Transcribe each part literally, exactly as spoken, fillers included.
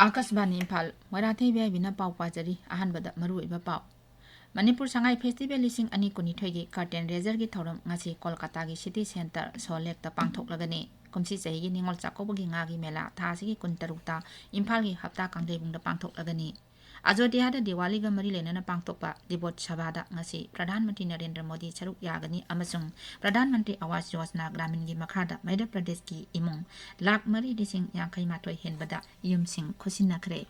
ꯑꯥꯀꯥꯁꯕꯥꯅꯤ Imphal, ꯃꯣꯏꯔꯥꯊꯦꯝ V ꯑꯥꯏ ꯕꯤꯅ ꯄꯥꯎ ꯄꯥꯖꯔꯤ꯫ ꯑꯍꯥꯟꯕꯗ ꯃꯔꯨꯑꯣꯏꯕ ꯄꯥꯎ꯫ ꯃꯅꯤꯄꯨꯔ ꯁꯉꯥꯏ ꯐꯦꯁꯇꯤꯚꯦꯜ ꯂꯤꯁꯤꯡ ꯑꯅꯤ ꯀꯨꯟꯅꯤꯊꯣꯏꯒꯤ ꯀꯔꯇꯦꯟ ꯔꯦꯖꯔꯒꯤ ꯊꯧꯔꯝ ꯉꯁꯤ ꯀꯣꯜꯀꯥꯇꯥꯒꯤ ꯁꯤꯇꯤ ꯁꯦꯟꯇꯔ ꯁꯣꯜ ꯂꯦꯛꯇ ꯄꯥꯡꯊꯣꯛꯂꯒꯅꯤ꯫ ꯀꯨꯝꯁꯤ ꯆꯍꯤꯒꯤ ꯅꯤꯉꯣꯜ ꯆꯥꯛꯀꯧꯕꯒꯤ ꯉꯥꯒꯤ ꯃꯦꯂꯥ ꯊꯥ ꯑꯁꯤꯒꯤ ꯀꯨꯟꯇꯔꯨꯛꯇ ꯏꯝꯐꯥꯜꯒꯤ ꯍꯞꯇꯥ ꯀꯥꯡꯖꯩꯕꯨꯡꯗ ꯄꯥꯡꯊꯣꯛꯂꯒꯅꯤ꯫ ꯑꯖꯣꯙ꯭ꯌꯥꯗ ꯗꯤꯋꯥꯂꯤꯒ ꯃꯔꯤ ꯂꯩꯅꯅ ꯄꯥꯡꯊꯣꯛꯄ ꯗꯤꯕꯣꯠ ꯁꯚꯥꯗ ꯉꯁꯤ ꯄ꯭ꯔꯙꯥꯟ ꯃꯟꯇ꯭ꯔꯤ ꯅꯔꯦꯟꯗ꯭ꯔ ꯃꯣꯗꯤ ꯁꯔꯨꯛ ꯌꯥꯒꯅꯤ ꯑꯃꯁꯨꯡ ꯄ꯭ꯔꯙꯥꯟ ꯃꯟꯇ꯭ꯔꯤ ꯑꯋꯥꯁ ꯌꯣꯖꯅꯥ ꯒ꯭ꯔꯥꯃꯤꯟꯒꯤ ꯃꯈꯥꯗ ꯃꯙ꯭ꯌ ꯄ꯭ꯔꯗꯦꯁꯀꯤ ꯏꯃꯨꯡ ꯂꯥꯈ ꯃꯔꯤ ꯂꯤꯁꯤꯡ ꯌꯥꯡꯈꯩ ꯃꯥꯊꯣꯏ ꯍꯦꯟꯕꯗ ꯌꯨꯝꯁꯤꯡ ꯈꯨꯠꯁꯤꯟꯅꯈ꯭ꯔꯦ꯫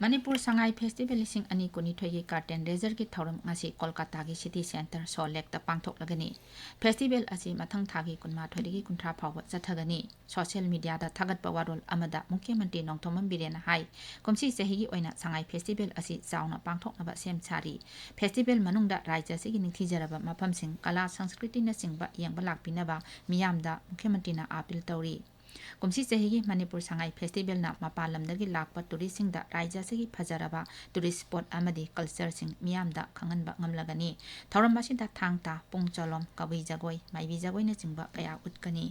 ꯃꯅꯤꯄꯨꯔ ꯁꯉꯥꯏ ꯐꯦꯁꯇꯤꯚꯦꯜ ꯂꯤꯁꯤꯡ ꯑꯅꯤ ꯀꯨꯟꯅꯤꯊꯣꯏꯒꯤ ꯀꯔꯇꯦꯟ ꯔꯦꯖꯔꯒꯤ ꯊꯧꯔꯝ ꯉꯁꯤ ꯀꯣꯜꯀꯥꯇꯥꯒꯤ ꯁꯤꯇꯤ ꯁꯦꯟꯇꯔ ꯁꯣꯜ ꯂꯦꯛꯇ ꯄꯥꯡꯊꯣꯛꯂꯒꯅꯤ꯫ ꯐꯦꯁꯇꯤꯚꯦꯜ ꯑꯁꯤ ꯃꯊꯪ ꯊꯥꯒꯤ ꯀꯨꯟꯃꯥꯊꯣꯏꯗꯒꯤ ꯀꯨꯟꯊ꯭ꯔꯥ ꯐꯥꯎꯕ ꯆꯠꯊꯒꯅꯤ꯫ ꯁꯣꯁꯤꯌꯦꯜ ꯃꯤꯗꯤꯌꯥꯗ ꯊꯥꯒꯠꯄ ꯋꯥꯔꯣꯜ ꯑꯃꯗ ꯃꯨꯈ꯭ꯌ ꯃꯟꯇ꯭ꯔꯤ ꯅꯣꯡꯊꯣꯝꯕꯝ ꯕꯤꯔꯦꯟꯅ ꯍꯥꯏ, ꯀꯨꯝꯁꯤ ꯆꯍꯤꯒꯤ ꯑꯣꯏꯅ ꯁꯉꯥꯏ ꯐꯦꯁꯇꯤꯚꯦꯜ ꯑꯁꯤ ꯆꯥꯎꯅ ꯄꯥꯡꯊꯣꯛꯅꯕ ꯁꯦꯝ ꯁꯥꯔꯤ꯫ ꯐꯦꯁꯇꯤꯚꯦꯜ ꯃꯅꯨꯡꯗ ꯔꯥꯖ꯭ꯌ ꯑꯁꯤꯒꯤ ꯅꯤꯡꯊꯤꯖꯔꯕ ꯃꯐꯝꯁꯤꯡ, ꯀꯂꯥ ꯁꯪꯁꯀ꯭ꯔꯤꯇꯤꯅꯆꯤꯡꯕ ꯌꯦꯡꯕ ꯂꯥꯛꯄꯤꯅꯕ ꯃꯤꯌꯥꯝꯗ ꯃꯨꯈ꯭ꯌ ꯃꯟꯇ꯭ꯔꯤꯅ ꯑꯥꯄꯤꯜ ꯇꯧꯔꯤ꯫ ꯀꯨꯝꯁꯤ ꯆꯍꯤꯒꯤ ꯃꯅꯤꯄꯨꯔ ꯁꯉꯥꯏ ꯐꯦꯁꯇꯤꯚꯦꯜꯅ ꯃꯄꯥꯟ ꯂꯝꯗꯒꯤ ꯂꯥꯛꯄ ꯇꯨꯔꯤꯁꯁꯤꯡꯗ ꯔꯥꯖ꯭ꯌ ꯑꯁꯤꯒꯤ ꯐꯖꯔꯕ ꯇꯨꯔꯤꯁ ꯁ꯭ꯄꯣꯠ ꯑꯃꯗꯤ ꯀꯜꯆꯔꯁꯤꯡ ꯃꯤꯌꯥꯝꯗ ꯈꯪꯍꯟꯕ ꯉꯝꯂꯒꯅꯤ꯫ ꯊꯧꯔꯝ ꯑꯁꯤꯗ ꯊꯥꯡ ꯇꯥ, ꯄꯨꯡ ꯆꯣꯂꯣꯝ, ꯀꯕꯨꯏ ꯖꯒꯣꯏ, ꯃꯥꯏꯕꯤ ꯖꯒꯣꯏꯅꯆꯤꯡꯕ ꯀꯌꯥ ꯎꯠꯀꯅꯤ꯫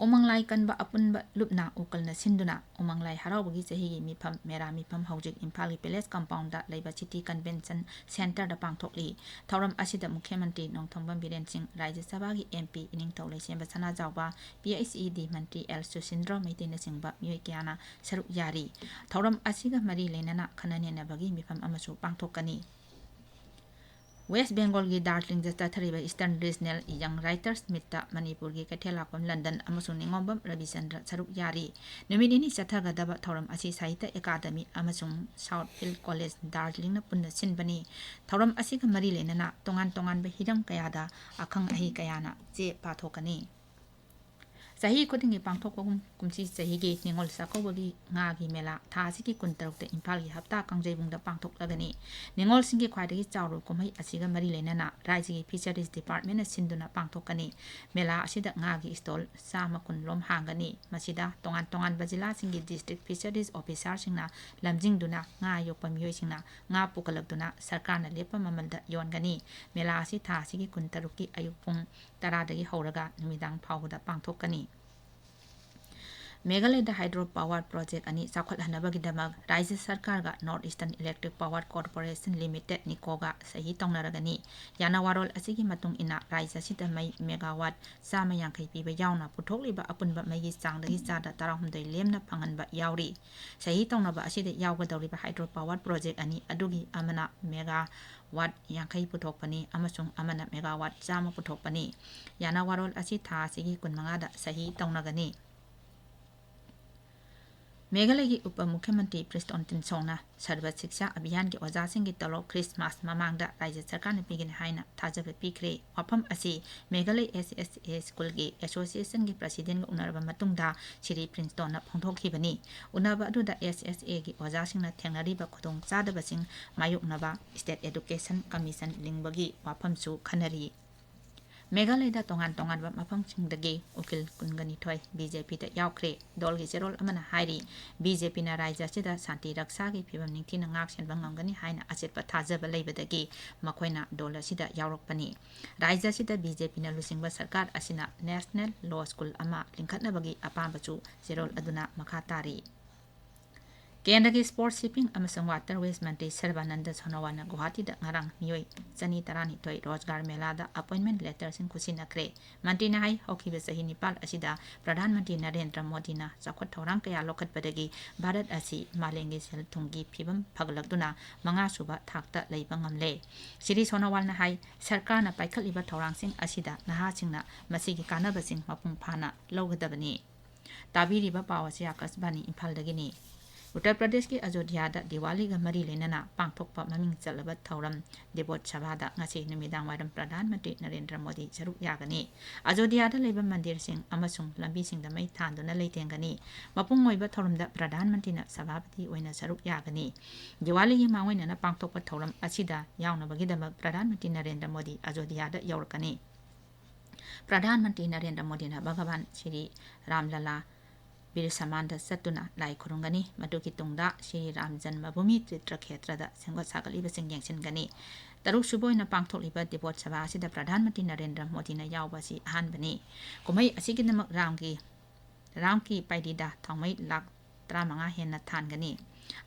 ꯎꯃꯪ ꯂꯥꯏ ꯀꯟꯕ ꯑꯄꯨꯟꯕ ꯂꯨꯞꯅ ꯎꯀꯜꯅ ꯁꯤꯟꯗꯨꯅ ꯎꯃꯪ ꯂꯥꯏ ꯍꯔꯥꯎꯕꯒꯤ ꯆꯍꯤꯒꯤ ꯃꯤꯐꯝ, ꯃꯦꯔꯥ ꯃꯤꯐꯝ ꯍꯧꯖꯤꯛ ꯏꯝꯐꯥꯜꯒꯤ ꯄꯦꯂꯦꯁ ꯀꯝꯄꯥꯎꯟꯗ ꯂꯩꯕ ꯁꯤꯇꯤ ꯀꯟꯚꯦꯟꯁꯟ ꯁꯦꯟꯇꯔꯗ ꯄꯥꯡꯊꯣꯛꯂꯤ꯫ ꯊꯧꯔꯝ ꯑꯁꯤꯗ ꯃꯨꯈ꯭ꯌ ꯃꯟꯇ꯭ꯔꯤ ꯅꯣꯡꯊꯣꯝꯕꯝ ꯕꯤꯔꯦꯟ ꯁꯤꯡ, ꯔꯥꯖ꯭ꯌ ꯁꯚꯥꯒꯤ ꯑꯦꯝ ꯄꯤ ꯏꯅꯤꯡꯊꯧ ꯂꯩꯁꯦꯝꯕ ꯁꯅꯥꯖꯥꯎꯕ, ꯄꯤ ꯑꯩꯆ ꯏ ꯗꯤ ꯃꯟꯇ꯭ꯔꯤ ꯑꯦꯜ ꯁꯨꯁꯤꯟꯗ꯭ꯔꯣ ꯃꯩꯇꯩꯅꯆꯤꯡꯕ ꯃꯤꯑꯣꯏ ꯀꯌꯥꯅ ꯁꯔꯨꯛ ꯌꯥꯔꯤ꯫ ꯊꯧꯔꯝ ꯑꯁꯤꯒ ꯃꯔꯤ ꯂꯩꯅꯅ ꯈꯟꯅ ꯅꯩꯅꯕꯒꯤ ꯃꯤꯐꯝ ꯑꯃꯁꯨ ꯄꯥꯡꯊꯣꯛꯀꯅꯤ꯫ ꯋꯦꯁ ꯕꯦꯡꯒꯣꯜꯒꯤ ꯗꯥꯔꯖꯤꯂꯤꯡꯗ ꯆꯠꯊꯔꯤꯕ Eastern Regional Young Writers Meetꯇ ꯃꯅꯤꯄꯨꯔꯒꯤ ꯀꯩꯊꯦꯜ ꯂꯥꯛꯄꯝ ꯂꯟꯗꯟ ꯑꯃꯁꯨꯡ ꯅꯤꯉꯣꯝꯕꯝ ꯔꯕꯤꯆꯟꯗ꯭ꯔ ꯁꯔꯨꯛ ꯌꯥꯔꯤ꯫ ꯅꯨꯃꯤꯠ ꯅꯤꯅꯤ ꯆꯠꯊꯒꯗꯕ ꯊꯧꯔꯝ ꯑꯁꯤ ꯁꯥꯍꯤꯇ꯭ꯌ ꯑꯦꯀꯥꯗꯃꯤ ꯑꯃꯁꯨꯡ Southfield College ꯗꯥꯔꯖꯤꯂꯤꯡꯅ ꯄꯨꯟꯅ ꯁꯤꯟꯕꯅꯤ꯫ ꯊꯧꯔꯝ ꯑꯁꯤꯒ ꯃꯔꯤ ꯂꯩꯅꯅ ꯇꯣꯉꯥꯟ ꯇꯣꯉꯥꯟꯕ ꯍꯤꯔꯝ ꯀꯌꯥꯗ ꯑꯈꯪ ꯑꯍꯩ ꯀꯌꯥꯅ ꯆꯦ ꯄꯥꯊꯣꯛꯀꯅꯤ꯫ ꯆꯍꯤ ꯈꯨꯗꯤꯡꯒꯤ ꯄꯥꯡꯊꯣꯛꯄꯒꯨꯝ ꯀꯨꯝꯁꯤ ꯆꯍꯤꯒꯤ ꯅꯤꯉꯣꯜ ꯆꯥꯛꯀꯧꯕꯒꯤ ꯉꯥꯒꯤ ꯃꯦꯂꯥ ꯊꯥ ꯑꯁꯤꯒꯤ ꯀꯨꯟꯇꯔꯨꯛꯇ ꯏꯝꯐꯥꯜꯒꯤ ꯍꯞꯇꯥ ꯀꯥꯡꯖꯩꯕꯨꯡꯗ ꯄꯥꯡꯊꯣꯛꯂꯒꯅꯤ꯫ ꯅꯤꯉꯣꯜꯁꯤꯡꯒꯤ ꯈ꯭ꯋꯥꯏꯗꯒꯤ ꯆꯥꯎꯔꯕ ꯀꯨꯝꯍꯩ ꯑꯁꯤꯒ ꯃꯔꯤ ꯂꯩꯅꯅ ꯔꯥꯏꯖꯒꯤ Fisheries Departmentꯅ ꯁꯤꯟꯗꯨꯅ ꯄꯥꯡꯊꯣꯛꯀꯅꯤ꯫ ꯃꯦꯂꯥ ꯑꯁꯤꯗ ꯉꯥꯒꯤ stall ꯆꯥꯝꯃ ꯀꯨꯟ ꯔꯣꯝ ꯍꯥꯡꯒꯅꯤ꯫ ꯃꯁꯤꯗ ꯇꯣꯉꯥꯟ ꯇꯣꯉꯥꯟꯕ ꯖꯤꯂꯥꯁꯤꯡꯒꯤ District Fisheries Officerꯁꯤꯡꯅ ꯂꯝꯖꯤꯡꯗꯨꯅ ꯉꯥ ꯌꯣꯛꯄ ꯃꯤꯑꯣꯏꯁꯤꯡꯅ ꯉꯥ ꯄꯨꯈꯠꯂꯛꯇꯨꯅ ꯁꯔꯀꯥꯔꯅ ꯂꯦꯞꯄ ꯃꯃꯜꯗ ꯌꯣꯟꯒꯅꯤ꯫ ꯃꯦꯂꯥ ꯑꯁꯤ ꯊꯥ ꯑꯁꯤꯒꯤ ꯀꯨꯟꯇꯔꯨꯛꯀꯤ ꯑꯌꯨꯛ ꯄꯨꯡ ꯇꯔꯥꯗꯒꯤ ꯍꯧꯔꯒ ꯅꯨꯃꯤꯗꯥꯡ ꯐꯥꯎꯕꯗ ꯄꯥꯡꯊꯣꯛꯀꯅꯤ꯫ ꯃꯦꯘꯥꯂꯌꯗ hydro power project ꯑꯅꯤ ꯆꯥꯎꯈꯠꯍꯟꯅꯕꯒꯤꯗꯃꯛ ꯔꯥꯖ꯭ꯌ ꯁꯔꯀꯥꯔꯒ North Eastern Electric Power Corporation Limited, ꯅꯤꯀꯣꯒ ꯁꯍꯤ ꯇꯧꯅꯔꯒꯅꯤ꯫ ꯌꯥꯅꯋꯥꯔꯣꯜ ꯑꯁꯤꯒꯤ ꯃꯇꯨꯡ ꯏꯟꯅ, ꯔꯥꯖ꯭ꯌ ꯑꯁꯤꯗ ꯃꯩ megawatt ꯆꯥꯝꯃ ꯌꯥꯡꯈꯩ ꯄꯤꯕ ꯌꯥꯎꯅ ꯄꯨꯊꯣꯛꯂꯤꯕ ꯑꯄꯨꯟꯕ ꯃꯩꯒꯤ ꯆꯥꯡꯗꯒꯤ ꯆꯥꯗ ꯇꯔꯥꯍꯨꯝꯗꯣꯏ ꯂꯦꯝꯅ ꯐꯪꯍꯟꯕ ꯌꯥꯎꯔꯤ꯫ ꯁꯍꯤ ꯇꯧꯅꯕ ꯑꯁꯤꯗ ꯌꯥꯎꯒꯗꯧꯔꯤꯕ hydro power project ꯑꯅꯤ ꯑꯗꯨꯒꯤ ꯑꯃꯅ megawatt ꯌꯥꯡꯈꯩ ꯄꯨꯊꯣꯛꯄꯅꯤ ꯑꯃꯁꯨꯡ ꯑꯃꯅ megawatt ꯆꯥꯝꯃ ꯄꯨꯊꯣꯛꯄꯅꯤ꯫ ꯌꯥꯅꯋꯥꯔꯣꯜ ꯑꯁꯤ ꯊꯥ ꯑꯁꯤꯒꯤ ꯀꯨꯟꯃꯉꯥꯗ ꯁꯍꯤ ꯇꯧꯅꯒꯅꯤ꯫ ꯃꯦꯘꯥꯂꯌꯒꯤ ꯎꯄ ꯃꯨꯈ꯭ꯌꯃꯟꯇ꯭ꯔꯤ ꯄ꯭ꯔꯤꯁꯇꯣꯟ ꯇꯤꯟꯁꯣꯡꯅ ꯁꯔꯕ ꯁꯤꯛꯁꯥ ꯑꯚꯤꯌꯥꯟꯒꯤ ꯑꯣꯖꯥꯁꯤꯡꯒꯤ ꯇꯣꯂꯣꯞ ꯈ꯭ꯔꯤꯁꯃꯥꯁ ꯃꯃꯥꯡꯗ ꯔꯥꯖ꯭ꯌ ꯁꯔꯀꯥꯔꯅ ꯄꯤꯒꯅꯤ ꯍꯥꯏꯅ ꯊꯥꯖꯕ ꯄꯤꯈ꯭ꯔꯦ꯫ ꯋꯥꯐꯝ ꯑꯁꯤ ꯃꯦꯘꯥꯂꯌ S S A schoolꯒꯤ associationꯒꯤ presidentꯒ ꯎꯅꯔꯕ ꯃꯇꯨꯡꯗ ꯁ꯭ꯔꯤ ꯄ꯭ꯔꯤꯟꯁꯇꯣꯟꯅ ꯐꯣꯡꯗꯣꯛꯈꯤꯕꯅꯤ꯫ ꯎꯅꯕ ꯑꯗꯨꯗ S S Aꯒꯤ ꯑꯣꯖꯥꯁꯤꯡꯅ ꯊꯦꯡꯅꯔꯤꯕ ꯈꯨꯗꯣꯡꯆꯥꯗꯕꯁꯤꯡ ꯃꯥꯌꯣꯛꯅꯕ State Education Commission ꯂꯤꯡꯕꯒꯤ ꯋꯥꯐꯝꯁꯨ ꯈꯟꯅꯔꯤ꯫ ꯃꯦꯘꯥꯂꯌꯗ ꯇꯣꯉꯥꯟ ꯇꯣꯉꯥꯟꯕ ꯃꯐꯝꯁꯤꯡꯗꯒꯤ ꯎꯀꯤꯜ ꯀꯨꯟꯒ ꯅꯤꯊꯣꯏ BJPꯗ ꯌꯥꯎꯈ꯭ꯔꯦ꯫ ꯗꯣꯜꯒꯤ ꯆꯦꯔꯣꯜ ꯑꯃꯅ ꯍꯥꯏꯔꯤ, BJPꯅ ꯔꯥꯖ꯭ꯌ ꯑꯁꯤꯗ ꯁꯥꯟꯇꯤ ꯔꯛꯁꯥꯒꯤ ꯐꯤꯕꯝ ꯅꯤꯡꯊꯤꯅ ꯉꯥꯛ ꯁꯦꯟꯕ ꯉꯝꯒꯅꯤ ꯍꯥꯏꯅ ꯑꯆꯦꯠꯄ ꯊꯥꯖꯕ ꯂꯩꯕꯗꯒꯤ ꯃꯈꯣꯏꯅ ꯗꯣꯜ ꯑꯁꯤꯗ ꯌꯥꯎꯔꯛꯄꯅꯤ꯫ ꯔꯥꯖ꯭ꯌ ꯑꯁꯤꯗ BJPꯅ ꯂꯨꯆꯤꯡꯕ ꯁꯔꯀꯥꯔ ꯑꯁꯤꯅ National Law School ꯑꯃ ꯂꯤꯡꯈꯠꯅꯕꯒꯤ ꯑꯄꯥꯝꯕꯁꯨ ꯆꯦꯔꯣꯜ ꯑꯗꯨꯅ ꯃꯈꯥ ꯇꯥꯔꯤ꯫ ꯀꯦꯟꯗ꯭ꯔꯒꯤ Sports, Shipping ꯑꯃꯁꯨꯡ Waterways ꯃꯟꯇ꯭ꯔꯤ ꯁꯔꯕꯥꯅꯟꯗ ꯁꯣꯅꯣꯋꯥꯜꯅ ꯒꯨꯋꯥꯍꯥꯇꯤꯗ ꯉꯔꯥꯡ ꯃꯤꯑꯣꯏ ꯆꯅꯤ ꯇꯔꯥꯅꯤꯊꯣꯏ ꯔꯣꯖꯒꯥꯔ ꯃꯦꯂꯥꯗ appointment letterꯁꯤꯡ ꯈꯨꯠꯁꯤꯟꯅꯈ꯭ꯔꯦ꯫ ꯃꯟꯇ꯭ꯔꯤꯅ ꯍꯥꯏ, ꯍꯧꯈꯤꯕ ꯆꯍꯤ ꯅꯤꯄꯥꯜ ꯑꯁꯤꯗ ꯄ꯭ꯔꯙꯥꯟ ꯃꯟꯇ꯭ꯔꯤ ꯅꯔꯦꯟꯗ꯭ꯔ ꯃꯣꯗꯤꯅ ꯆꯥꯎꯈꯠ ꯊꯧꯔꯥꯡ ꯀꯌꯥ ꯂꯧꯈꯠꯄꯗꯒꯤ ꯚꯥꯔꯠ ꯑꯁꯤ ꯃꯥꯂꯦꯝꯒꯤ ꯁꯦꯜ ꯊꯨꯝꯒꯤ ꯐꯤꯕꯝ ꯐꯒꯠꯂꯛꯇꯨꯅ ꯃꯉꯥꯁꯨꯕ ꯊꯥꯛꯇ ꯂꯩꯕ ꯉꯝꯂꯦ꯫ ꯁ꯭ꯔꯤ ꯁꯣꯅꯣꯋꯥꯜꯅ ꯍꯥꯏ, ꯁꯔꯀꯥꯔꯅ ꯄꯥꯏꯈꯠꯂꯤꯕ ꯊꯧꯔꯥꯡꯁꯤꯡ ꯑꯁꯤꯗ ꯅꯍꯥꯁꯤꯡꯅ ꯃꯁꯤꯒꯤ ꯀꯥꯟꯅꯕꯁꯤꯡ ꯃꯄꯨꯡ ꯐꯥꯅ ꯂꯧꯒꯗꯕꯅꯤ꯫ ꯇꯥꯕꯤꯔꯤꯕ ꯄꯥꯎ ꯑꯁꯤ ꯑꯥꯀꯥꯁꯕꯥꯅꯤ ꯏꯝꯐꯥꯜꯗꯒꯤꯅꯤ꯫ ꯎꯠꯇꯔ ꯄ꯭ꯔꯗꯦꯁꯀꯤ ꯑꯖꯣꯙ꯭ꯌꯥꯗ ꯗꯤꯋꯥꯂꯤꯒ ꯃꯔꯤ ꯂꯩꯅꯅ ꯄꯥꯡꯊꯣꯛꯄ ꯃꯃꯤꯡ ꯆꯠꯂꯕ ꯊꯧꯔꯝ ꯗꯤꯕꯣꯠ ꯁꯚꯥꯗ ꯉꯁꯤ ꯅꯨꯃꯤꯗꯥꯡ ꯋꯥꯏꯔꯝ ꯄ꯭ꯔꯙꯥꯟ ꯃꯟꯇ꯭ꯔꯤ ꯅꯔꯦꯟꯗ꯭ꯔ ꯃꯣꯗꯤ ꯁꯔꯨꯛ ꯌꯥꯒꯅꯤ꯫ ꯑꯖꯣꯙ꯭ꯌꯥꯗ ꯂꯩꯕ ꯃꯟꯗꯤꯔꯁꯤꯡ ꯑꯃꯁꯨꯡ ꯂꯝꯕꯤꯁꯤꯡꯗ ꯃꯩ ꯊꯥꯟꯗꯨꯅ ꯂꯩꯇꯦꯡꯒꯅꯤ꯫ ꯃꯄꯨꯡ ꯑꯣꯏꯕ ꯊꯧꯔꯝꯗ ꯄ꯭ꯔꯙꯥꯟ ꯃꯟꯇ꯭ꯔꯤꯅ ꯁꯚꯥꯄꯇꯤ ꯑꯣꯏꯅ ꯁꯔꯨꯛ ꯌꯥꯒꯅꯤ꯫ ꯗꯤꯋꯥꯂꯤꯒꯤ ꯃꯥꯡꯑꯣꯏꯅꯅ ꯄꯥꯡꯊꯣꯛꯄ ꯊꯧꯔꯝ ꯑꯁꯤꯗ ꯌꯥꯎꯅꯕꯒꯤꯗꯃꯛ ꯄ꯭ꯔꯙꯥꯟ ꯃꯟꯇ꯭ꯔꯤ ꯅꯔꯦꯟꯗ꯭ꯔ ꯃꯣꯗꯤ ꯑꯖꯣꯙ꯭ꯌꯥꯗ ꯌꯧꯔꯛꯀꯅꯤ꯫ ꯄ꯭ꯔꯙꯥꯟ ꯃꯟꯇ꯭ꯔꯤ ꯅꯔꯦꯟꯗ꯭ꯔ ꯃꯣꯗꯤꯅ ꯚꯒꯋꯥꯟ ꯁ꯭ꯔꯤ ꯔꯥꯝꯂꯂꯥ ꯕꯤꯔꯁꯃꯥꯟꯗ ꯆꯠꯇꯨꯅ ꯂꯥꯏ ꯈꯨꯔꯨꯝꯒꯅꯤ꯫ ꯃꯗꯨꯒꯤ ꯇꯨꯡꯗ ꯁ꯭ꯔꯤ ꯔꯥꯝ ꯖꯟꯃꯚꯨꯃꯤ ꯇꯤꯔꯊ ꯈꯦꯇ꯭ꯔꯗ ꯁꯦꯝꯒꯠ ꯁꯥꯒꯠꯂꯤꯕꯁꯤꯡ ꯌꯦꯡꯁꯤꯟꯒꯅꯤ꯫ ꯇꯔꯨꯛ ꯁꯨꯕ ꯑꯣꯏꯅ ꯄꯥꯡꯊꯣꯛꯂꯤꯕ ꯗꯤꯕꯣꯠ ꯁꯚꯥ ꯑꯁꯤꯗ ꯄ꯭ꯔꯙꯥꯟ ꯃꯟꯇ꯭ꯔꯤ ꯅꯔꯦꯟꯗ꯭ꯔ ꯃꯣꯗꯤꯅ ꯌꯥꯎꯕ ꯑꯁꯤ ꯑꯍꯥꯟꯕꯅꯤ꯫ ꯀꯨꯝꯍꯩ ꯑꯁꯤꯒꯤꯗꯃꯛ ꯔꯥꯝꯒꯤ, ꯔꯥꯝꯀꯤ ꯄꯥꯏꯗꯤꯗ ꯊꯥꯎꯃꯩ ꯂꯥꯈ ꯇꯔꯥꯃꯉꯥ ꯍꯦꯟꯅ ꯊꯥꯟꯒꯅꯤ꯫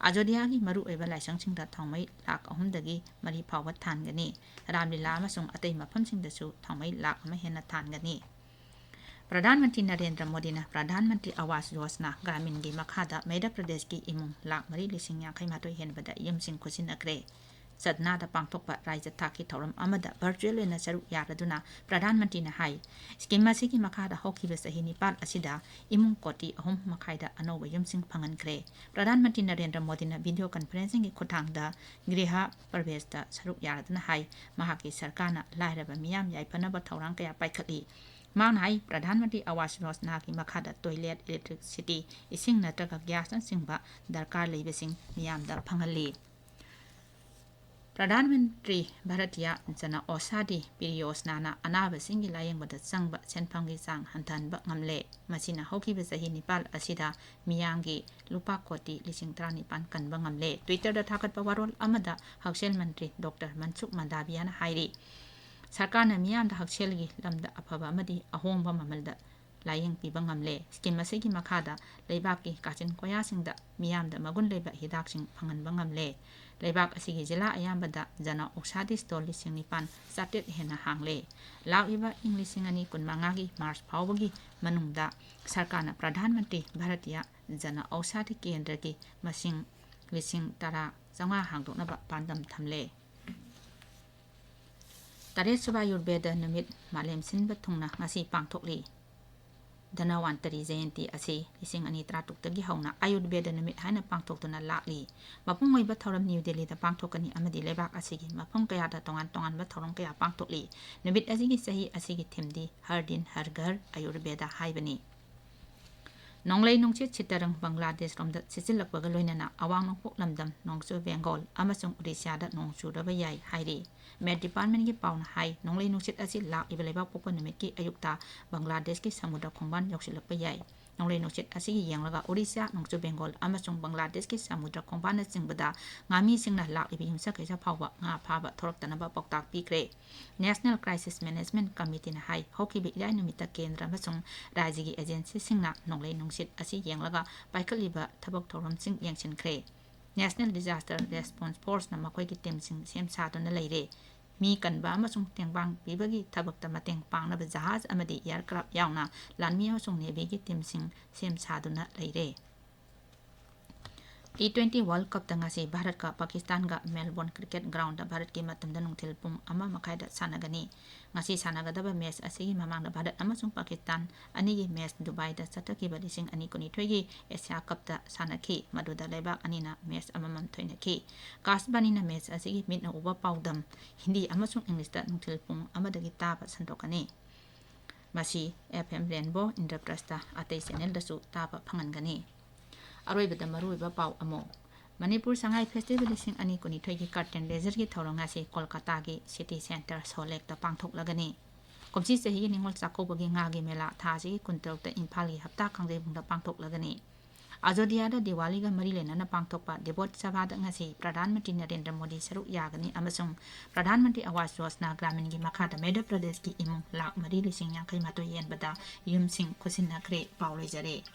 ꯑꯖꯣꯙ꯭ꯌꯥꯒꯤ ꯃꯔꯨꯑꯣꯏꯕ ꯂꯥꯏꯁꯪꯁꯤꯡꯗ ꯊꯥꯎꯃꯩ ꯂꯥꯈ ꯑꯍꯨꯝꯗꯒꯤ ꯃꯔꯤ ꯐꯥꯎꯕ ꯊꯥꯟꯒꯅꯤ꯫ ꯔꯥꯝꯂꯤꯂꯥ ꯑꯃꯁꯨꯡ ꯑꯇꯩ ꯃꯐꯝꯁꯤꯡꯗꯁꯨ ꯊꯥꯎꯃꯩ ꯂꯥꯈ ꯑꯃ ꯍꯦꯟꯅ ꯊꯥꯟꯒꯅꯤ꯫ ꯄ꯭ꯔꯙꯥꯟ ꯃꯟꯇ꯭ꯔꯤ ꯅꯔꯦꯟꯗ꯭ꯔ ꯃꯣꯗꯤꯅ ꯄ꯭ꯔꯙꯥꯟ ꯃꯟꯇ꯭ꯔꯤ ꯑꯋꯥꯁ ꯌꯣꯖꯅꯥ ꯒ꯭ꯔꯥꯃꯤꯟꯒꯤ ꯃꯈꯥꯗ ꯃꯩꯙ꯭ꯌ ꯄ꯭ꯔꯗꯦꯁꯀꯤ ꯏꯃꯨꯡ ꯂꯥꯈ ꯃꯔꯤ ꯂꯤꯁꯤꯡ ꯌꯥꯡꯈꯩ ꯃꯥꯊꯣꯏ ꯍꯦꯟꯕꯗ ꯌꯨꯝꯁꯤꯡ ꯈꯨꯠꯁꯤꯟꯅꯈ꯭ꯔꯦ꯫ ꯁꯠꯅꯥꯗ ꯄꯥꯡꯊꯣꯛꯄ ꯔꯥꯖ꯭ꯌ ꯊꯥꯛꯀꯤ ꯊꯧꯔꯝ ꯑꯃꯗ ꯚꯔꯆꯨꯑꯦꯜ ꯑꯣꯏꯅ ꯁꯔꯨꯛ ꯌꯥꯔꯗꯨꯅ ꯄ꯭ꯔꯙꯥꯟ ꯃꯟꯇ꯭ꯔꯤꯅ ꯍꯥꯏ, ꯁ꯭ꯀꯤꯝ ꯑꯁꯤꯒꯤ ꯃꯈꯥꯗ ꯍꯧꯈꯤꯕ ꯆꯍꯤ ꯅꯤꯄꯥꯜ ꯑꯁꯤꯗ ꯏꯃꯨꯡ ꯀꯣꯇꯤ ꯑꯍꯨꯝ ꯃꯈꯥꯏꯗ ꯑꯅꯧꯕ ꯌꯨꯝꯁꯤꯡ ꯐꯪꯍꯟꯈ꯭ꯔꯦ꯫ ꯄ꯭ꯔꯙꯥꯟ ꯃꯟꯇ꯭ꯔꯤ ꯅꯔꯦꯟꯗ꯭ꯔ ꯃꯣꯗꯤꯅ ꯚꯤꯗꯤꯑꯣ ꯀꯟꯐꯔꯦꯟꯁꯤꯡꯒꯤ ꯈꯨꯠꯊꯥꯡꯗ ꯒ꯭ꯔꯤꯍ ꯄ꯭ꯔꯕꯦꯁꯇ ꯁꯔꯨꯛ ꯌꯥꯔꯗꯨꯅ ꯍꯥꯏ, ꯃꯍꯥꯛꯀꯤ ꯁꯔꯀꯥꯔꯅ ꯂꯥꯏꯔꯕ ꯃꯤꯌꯥꯝ ꯌꯥꯏꯐꯅꯕ ꯊꯧꯔꯥꯡ ꯀꯌꯥ ꯄꯥꯏꯈꯠꯂꯤ꯫ ꯃꯍꯥꯛꯅ ꯍꯥꯏ, ꯄ꯭ꯔꯙꯥꯟ ꯃꯟꯇ꯭ꯔꯤ ꯑꯋꯥꯁ ꯌꯣꯖꯅꯥꯒꯤ ꯃꯈꯥꯗ ꯇꯣꯏꯂꯦꯠ, ꯏꯂꯦꯛꯇ꯭ꯔꯤꯁꯤꯇꯤ, ꯏꯁꯤꯡ ꯅꯠꯇ꯭ꯔꯒ ꯒ꯭ꯌꯥꯁꯅꯆꯤꯡꯕ ꯗꯔꯀꯥꯔ ꯂꯩꯕꯁꯤꯡ ꯃꯤꯌꯥꯝꯗ ꯐꯪꯍꯜꯂꯤ꯫ ꯄ꯭ꯔꯙꯥꯟ ꯃꯟꯇ꯭ꯔꯤ ꯚꯥꯔꯇꯤꯌꯥ ꯖꯅ ꯑꯣꯁꯥꯗꯤ ꯄꯤꯔꯤꯌꯣꯖꯅꯥꯅ ꯑꯅꯥꯕꯁꯤꯡꯒꯤ ꯂꯥꯌꯦꯡꯕꯗ ꯆꯪꯕ ꯁꯦꯟꯐꯝꯒꯤ ꯆꯥꯡ ꯍꯟꯊꯍꯟꯕ ꯉꯝꯂꯦ꯫ ꯃꯁꯤꯅ ꯍꯧꯈꯤꯕ ꯆꯍꯤ ꯅꯤꯄꯥꯜ ꯑꯁꯤꯗ ꯃꯤꯌꯥꯝꯒꯤ ꯂꯨꯄꯥ ꯀꯣꯇꯤ ꯂꯤꯁꯤꯡ ꯇꯔꯥꯅꯤꯄꯥꯜ ꯀꯟꯕ ꯉꯝꯂꯦ꯫ Twitter-ꯗ ꯊꯥꯒꯠꯄ ꯋꯥꯔꯣꯜ ꯑꯃꯗ ꯍꯛꯁꯦꯜ ꯃꯟꯇ꯭ꯔꯤ ꯗꯣꯛꯇꯔ ꯃꯟꯁꯨꯈ ꯃꯟꯗꯥꯚꯤꯌꯥꯅ ꯍꯥꯏꯔꯤ, ꯁꯔꯀꯥꯔꯅ ꯃꯤꯌꯥꯝꯗ ꯍꯛꯁꯦꯜꯒꯤ ꯂꯝꯗ ꯑꯐꯕ ꯑꯃꯗꯤ ꯑꯍꯣꯡꯕ ꯃꯃꯜꯗ ꯂꯥꯌꯦꯡ ꯄꯤꯕ ꯉꯝꯂꯦ꯫ ꯁ꯭ꯀꯤꯝ ꯑꯁꯤꯒꯤ ꯃꯈꯥꯗ ꯂꯩꯕꯥꯛꯀꯤ ꯀꯥꯆꯤꯟ ꯀꯣꯌꯥꯁꯤꯡꯗ ꯃꯤꯌꯥꯝꯗ ꯃꯒꯨꯟ ꯂꯩꯕ ꯍꯤꯗꯥꯛꯁꯤꯡ ꯐꯪꯍꯟꯕ ꯉꯝꯂꯦ꯫ ꯂꯩꯕꯥꯛ ꯑꯁꯤꯒꯤ ꯖꯤꯂꯥ ꯑꯌꯥꯝꯕꯗ ꯖꯅ ꯑꯣꯛꯁꯥꯗꯤ ꯁ꯭ꯇꯣꯔ ꯂꯤꯁꯤꯡ ꯅꯤꯄꯥꯟ ꯆꯥꯇ꯭ꯔꯦꯠ ꯍꯦꯟꯅ ꯍꯥꯡꯂꯦ꯫ ꯂꯥꯛꯂꯤꯕ ꯏꯪ ꯂꯤꯁꯤꯡ ꯑꯅꯤ ꯀꯨꯟꯃꯉꯥꯒꯤ ꯃꯥꯔꯆ ꯐꯥꯎꯕꯒꯤ ꯃꯅꯨꯡꯗ ꯁꯔꯀꯥꯔꯅ ꯄ꯭ꯔꯙꯥꯟ ꯃꯟꯇ꯭ꯔꯤ ꯚꯥꯔꯇꯤꯌꯥ ꯖꯅ ꯑꯣꯛꯁꯥꯗꯤ ꯀꯦꯟꯗ꯭ꯔꯒꯤ ꯃꯁꯤꯡ ꯂꯤꯁꯤꯡ ꯇꯔꯥ ꯆꯥꯝꯃꯉꯥ ꯍꯥꯡꯗꯣꯛꯅꯕ ꯄꯥꯟꯗꯝ ꯊꯝꯂꯦ꯫ ꯇꯔꯦꯠꯁꯨꯕ ꯑꯌꯨꯔꯕꯦꯗ ꯅꯨꯃꯤꯠ ꯃꯥꯂꯦꯝ ꯁꯤꯟꯕ ꯊꯨꯡꯅ ꯉꯁꯤ ꯄꯥꯡꯊꯣꯛꯂꯤ꯫ ꯙꯅꯋꯥꯟꯇꯔꯤ ꯖꯌꯟꯇꯤ ꯑꯁꯤ ꯂꯤꯁꯤꯡ ꯑꯅꯤ ꯇꯔꯥꯇꯔꯨꯛꯇꯒꯤ ꯍꯧꯅ ꯑꯥꯌꯨꯔꯕꯦꯗ ꯅꯨꯃꯤꯠ ꯍꯥꯏꯅ ꯄꯥꯡꯊꯣꯛꯇꯨꯅ ꯂꯥꯛꯂꯤ꯫ ꯃꯄꯨꯡ ꯑꯣꯏꯕ ꯊꯧꯔꯝ ꯅ꯭ꯌꯨ ꯗꯦꯜꯂꯤꯗ ꯄꯥꯡꯊꯣꯛꯀꯅꯤ ꯑꯃꯗꯤ ꯂꯩꯕꯥꯛ ꯑꯁꯤꯒꯤ ꯃꯐꯝ ꯀꯌꯥꯗ ꯇꯣꯉꯥꯟ ꯇꯣꯉꯥꯟꯕ ꯊꯧꯔꯝ ꯀꯌꯥ ꯄꯥꯡꯊꯣꯛꯂꯤ꯫ ꯅꯨꯃꯤꯠ ꯑꯁꯤꯒꯤ ꯆꯍꯤ ꯑꯁꯤꯒꯤ ꯊꯤꯝꯗꯤ ꯍꯔ ꯗꯤꯟ ꯍꯔ ꯘꯔ ꯑꯥꯌꯨꯔꯕꯦꯗ ꯍꯥꯏꯕꯅꯤ꯫ ꯅꯣꯡꯂꯩ ꯅꯨꯡꯁꯤꯠ ꯁꯤꯇꯔꯪ ꯕꯪꯒ꯭ꯂꯥꯗꯦꯁꯔꯣꯝꯗ ꯁꯤꯠꯆꯤꯜꯂꯛꯄꯒ ꯂꯣꯏꯅꯅ ꯑꯋꯥꯡ ꯅꯣꯡꯄꯣꯛ ꯂꯝꯗꯝ, ꯅꯣꯡꯆꯨ ꯕꯦꯡꯒꯣꯜ ꯑꯃꯁꯨꯡ ꯎꯗꯤꯁꯥꯗ ꯅꯣꯡ ꯆꯨꯔꯕ ꯌꯥꯏ ꯍꯥꯏꯔꯤ꯫ ꯃꯦꯠ ꯗꯤꯄꯥꯔꯠꯃꯦꯟꯒꯤ ꯄꯥꯎꯅ ꯍꯥꯏ, ꯅꯣꯡꯂꯩ ꯅꯨꯡꯁꯤꯠ ꯑꯁꯤ ꯂꯥꯛꯂꯤꯕ ꯂꯩꯕꯥꯛꯄꯣꯛꯄ ꯅꯨꯃꯤꯠꯀꯤ ꯑꯌꯨꯛꯇ ꯕꯪꯒ꯭ꯂꯥꯗꯦꯁꯀꯤ ꯁꯃꯨꯗ꯭ꯔ ꯈꯣꯡꯕꯥꯟ ꯌꯧꯁꯤꯜꯂꯛꯄ ꯌꯥꯏ꯫ ꯅꯣꯡꯂꯩ ꯅꯨꯡꯁꯤꯠ ꯑꯁꯤꯒꯤ ꯌꯦꯡꯂꯒ ꯑꯣꯔꯤꯁꯥ, ꯅꯣꯡꯆꯨ ꯕꯦꯡꯒꯣꯜ ꯑꯃꯁꯨꯡ ꯕꯪꯒ꯭ꯂꯥꯗꯦꯁꯀꯤ ꯁꯃꯨꯗ꯭ꯔ ꯈꯣꯡꯕꯥꯟꯅꯆꯤꯡꯕꯗ ꯉꯥꯃꯤꯁꯤꯡꯅ ꯂꯥꯛꯂꯤꯕ ꯌꯨꯝꯁꯀꯩꯁ ꯐꯥꯎꯕ ꯉꯥ ꯐꯥꯕ ꯊꯣꯔꯛꯇꯅꯕ ꯄꯥꯎꯇꯥꯛ ꯄꯤꯈ꯭ꯔꯦ꯫ National Crisis Management Committeeꯅ ꯍꯥꯏ, ꯍꯧꯈꯤꯕ ꯏꯔꯥꯏ ꯅꯨꯃꯤꯠꯇ ꯀꯦꯟꯗ꯭ꯔ ꯑꯃꯁꯨꯡ ꯔꯥꯖ꯭ꯌꯒꯤ ꯑꯦꯖꯦꯟꯁꯤꯁꯤꯡꯅ ꯅꯣꯡꯂꯩ ꯅꯨꯡꯁꯤꯠ ꯑꯁꯤ ꯌꯦꯡꯂꯒ ꯄꯥꯏꯈꯠꯂꯤꯕ ꯊꯕꯛ ꯊꯧꯔꯝꯁꯤꯡ ꯌꯦꯡꯁꯤꯟꯈ꯭ꯔꯦ꯫ National Disaster Response Forceꯅ ꯃꯈꯣꯏꯒꯤ ꯇꯤꯝꯁꯤꯡ ꯁꯦꯝ ꯁꯥꯗꯨꯅ ꯂꯩꯔꯦ꯫ ꯃꯤ ꯀꯟꯕ ꯑꯃꯁꯨꯡ ꯇꯦꯡꯕꯥꯡ ꯄꯤꯕꯒꯤ ꯊꯕꯛꯇ ꯃꯇꯦꯡ ꯄꯥꯡꯅꯕ ꯖꯍꯥꯖ ꯑꯃꯗꯤ ꯑꯦꯌꯔꯀ꯭ꯔꯥꯐ ꯌꯥꯎꯅ ꯂꯥꯟꯃꯤ ꯑꯃꯁꯨꯡ ꯅꯦꯚꯤꯒꯤ ꯇꯤꯝꯁꯤꯡ ꯁꯦꯝ ꯁꯥꯗꯨꯅ ꯂꯩꯔꯦ꯫ T twenty World Cupꯇ ꯉꯁꯤ ꯚꯥꯔꯠꯀ ꯄꯥꯀꯤꯁꯇꯥꯟꯒ ꯃꯦꯜꯕꯣꯔꯟ ꯀ꯭ꯔꯤꯀꯦꯠ ꯒ꯭ꯔꯥꯎꯟꯗ ꯚꯥꯔꯠꯀꯤ ꯃꯇꯝꯗ ꯅꯨꯡꯊꯤꯜ ꯄꯨꯡ ꯑꯃ ꯃꯈꯥꯏꯗ ꯁꯥꯟꯅꯒꯅꯤ꯫ ꯉꯁꯤ ꯁꯥꯟꯅꯒꯗꯕ ꯃꯦꯆ ꯑꯁꯤꯒꯤ ꯃꯃꯥꯡꯗ ꯚꯥꯔꯠ ꯑꯃꯁꯨꯡ ꯄꯥꯀꯤꯁꯇꯥꯟ ꯑꯅꯤꯒꯤ ꯃꯦꯆ ꯗꯨꯕꯥꯏꯗ ꯆꯠꯊꯈꯤꯕ ꯂꯤꯁꯤꯡ ꯑꯅꯤ ꯀꯨꯟꯅꯤꯊꯣꯏꯒꯤ ꯑꯦꯁꯤꯌꯥ ꯀꯞꯇ ꯁꯥꯟꯅꯈꯤ꯫ ꯃꯗꯨꯗ ꯂꯩꯕꯥꯛ ꯑꯅꯤꯅ ꯃꯦꯆ ꯑꯃꯃꯝ ꯊꯣꯏꯅꯈꯤ꯫ ꯑꯀꯥꯁꯕꯥꯅꯤꯅ ꯃꯦꯆ ꯑꯁꯤꯒꯤ ꯃꯤꯠꯅ ꯎꯕ ꯄꯥꯎꯗꯝ ꯍꯤꯟꯗꯤ ꯑꯃꯁꯨꯡ ꯏꯪꯂꯤꯁꯇ ꯅꯨꯡꯊꯤꯜ ꯄꯨꯡ ꯑꯃꯗꯒꯤ ꯇꯥꯕ ꯁꯟꯗꯣꯛꯀꯅꯤ꯫ ꯃꯁꯤ F M Rainbow, ꯏꯟꯗ꯭ꯔꯄ꯭ꯔꯁꯇ ꯑꯇꯩ ꯆꯦꯅꯦꯜꯗꯁꯨ ꯇꯥꯕ ꯐꯪꯍꯟꯒꯅꯤ꯫ ꯑꯔꯣꯏꯕꯗ ꯃꯔꯨꯑꯣꯏꯕ ꯄꯥꯎ ꯑꯃꯨꯛ꯫ ꯃꯅꯤꯄꯨꯔ ꯁꯉꯥꯏ ꯐꯦꯁꯇꯤꯚꯦꯜ ꯂꯤꯁꯤꯡ ꯑꯅꯤ ꯀꯨꯟꯅꯤꯊꯣꯏꯒꯤ curtain raiserꯒꯤ ꯊꯧꯔꯝ ꯉꯁꯤ ꯀꯣꯜꯀꯇꯥꯒꯤ ꯁꯤꯇꯤ ꯁꯦꯟꯇꯔ ꯁꯣꯂꯦꯛꯇ ꯄꯥꯡꯊꯣꯛꯂꯒꯅꯤ꯫ ꯀꯨꯝꯁꯤ ꯆꯍꯤꯒꯤ ꯅꯤꯉꯣꯜ ꯆꯥꯛꯀꯧꯕꯒꯤ ꯉꯥꯒꯤ ꯃꯦꯂꯥ ꯊꯥ ꯑꯁꯤꯒꯤ ꯀꯨꯟꯇꯔꯨꯛꯇ ꯏꯝꯐꯥꯜꯒꯤ ꯍꯞꯇꯥ ꯀꯥꯡꯖꯩꯕꯨꯡꯗ ꯄꯥꯡꯊꯣꯛꯂꯒꯅꯤ꯫ ꯑꯖꯣꯙ꯭ꯌꯥꯗ ꯗꯤꯋꯥꯂꯤꯒ ꯃꯔꯤ ꯂꯩꯅꯅ ꯄꯥꯡꯊꯣꯛꯄ ꯗꯤꯕꯣꯠ ꯁꯚꯥꯗ ꯉꯁꯤ ꯄ꯭ꯔꯙꯥꯟ ꯃꯟꯇ꯭ꯔꯤ ꯅꯔꯦꯟꯗ꯭ꯔ ꯃꯣꯗꯤ ꯁꯔꯨꯛ ꯌꯥꯒꯅꯤ ꯑꯃꯁꯨꯡ ꯄ꯭ꯔꯙꯥꯟ ꯃꯟꯇ꯭ꯔꯤ ꯑꯋꯥꯁ ꯌꯣꯖꯅꯥ ꯒ꯭ꯔꯥꯃꯤꯟꯒꯤ ꯃꯈꯥꯗ ꯃꯙ꯭ꯌ ꯄ꯭ꯔꯗꯦꯁꯀꯤ ꯏꯃꯨꯡ ꯂꯥꯈ ꯃꯔꯤ ꯂꯤꯁꯤꯡ ꯌꯥꯡꯈꯩ ꯃꯥꯊꯣꯏ ꯌꯦꯟꯕꯗ ꯌꯨꯝꯁꯤꯡ ꯈꯨꯠꯁꯤꯟꯅꯈ꯭ꯔꯦ꯫ ꯄꯥꯎ ꯂꯣꯏꯖꯔꯦ꯫